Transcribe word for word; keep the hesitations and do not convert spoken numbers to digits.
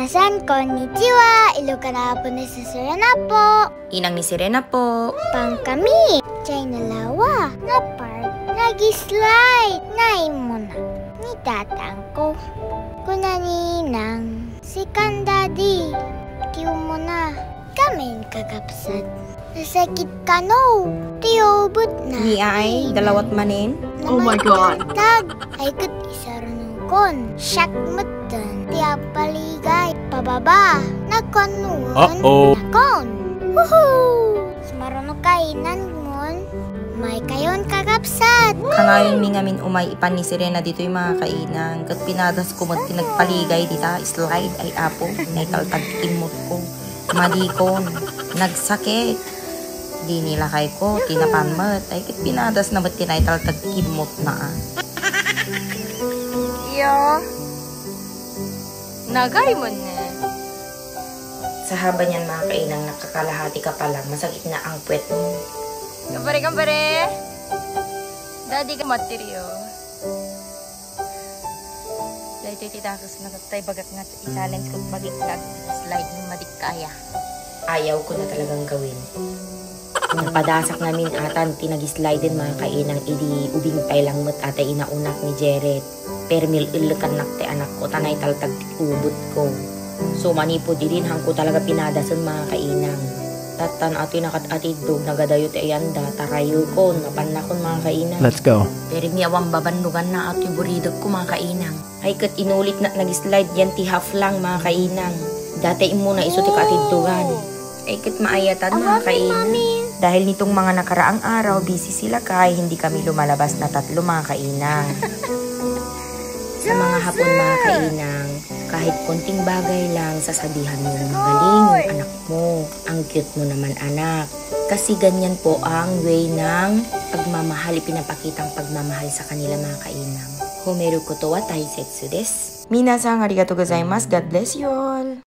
San, konnichiwa. Ilocana Apo ni Serena po. Inang ni Serena po. Pangkami, China Lawa, na park, nag-slide, naimuna ni tatang ko. Kuna ni Inang, "Sikan, Daddy, tiyo muna." Kamin, kakabsat. Nasakit kano, ti ubot na. Ni ay, dalawat manen? Oh my God. Naman tag, ay ket isarnukon. Siak metten, ti agpaligay. Pababa, nakonnuon, Uh-oh. Nakon. Woohoo! Sumaruno kainan mon, may kayon kakabsat. Kanayon mi ngamin umay ipan ni Serena ditoy, mga kainang. Ket pinadas ko met ti nagpaligay dita, slide, ay apo, naitaltag ti immut ko. Madikon, nagsakit. Di nilakay ko, tinapan met. Ay, ket pinadas na met ti naitaltag ti immut na, ah. Iyo. Nagay mo ne. Sa haba niyan, mga kainang, nakakalahati ka pa lang, masakit na ang puwet mo. Kampare, kampare. Daddy ka, material. Daytoy ti dakes nga tattay bagak nga isalens ket bagik nga slide ni madikkaya. Ayaw ko na talagang gawin. Napadasak ngamin atan ti nag-slide, mga kainang, idi ubing pay lang met ata inaunak ni Jeret. Permi ellekannak ti anak ko, ta naitaltag ti ubot ko. So, manipud idin, haanko talaga pinadasen, mga kainang. Tattan atoy nakat-atiddog, nagadayo ti ayanda, tarayukon, mapannakon, mga kainang. Let's go. Permi awan babannuganna atoy buridek ko, mga kainang. Ay, ket inulit na nag-slide yan ti half lang, mga kainang. Dati immuna isu ti katiddogan. Ay, ket maayatan, mga kainang. Dahil nitong mga nakaraang araw, busy sila kay hindi kami lumalabas na tatlo, mga kainang. Sa mga Hapon, mga kainang, kahit konting bagay lang, sasabihan mo, "Magaling yung anak mo. Ang cute mo naman, anak." Kasi ganyan po ang way ng pagmamahal, ipinapakitang pagmamahal sa kanila, mga kainang. Homeru koto wa taisetsu desu. Minasang arigato gozaimasu. God bless you all.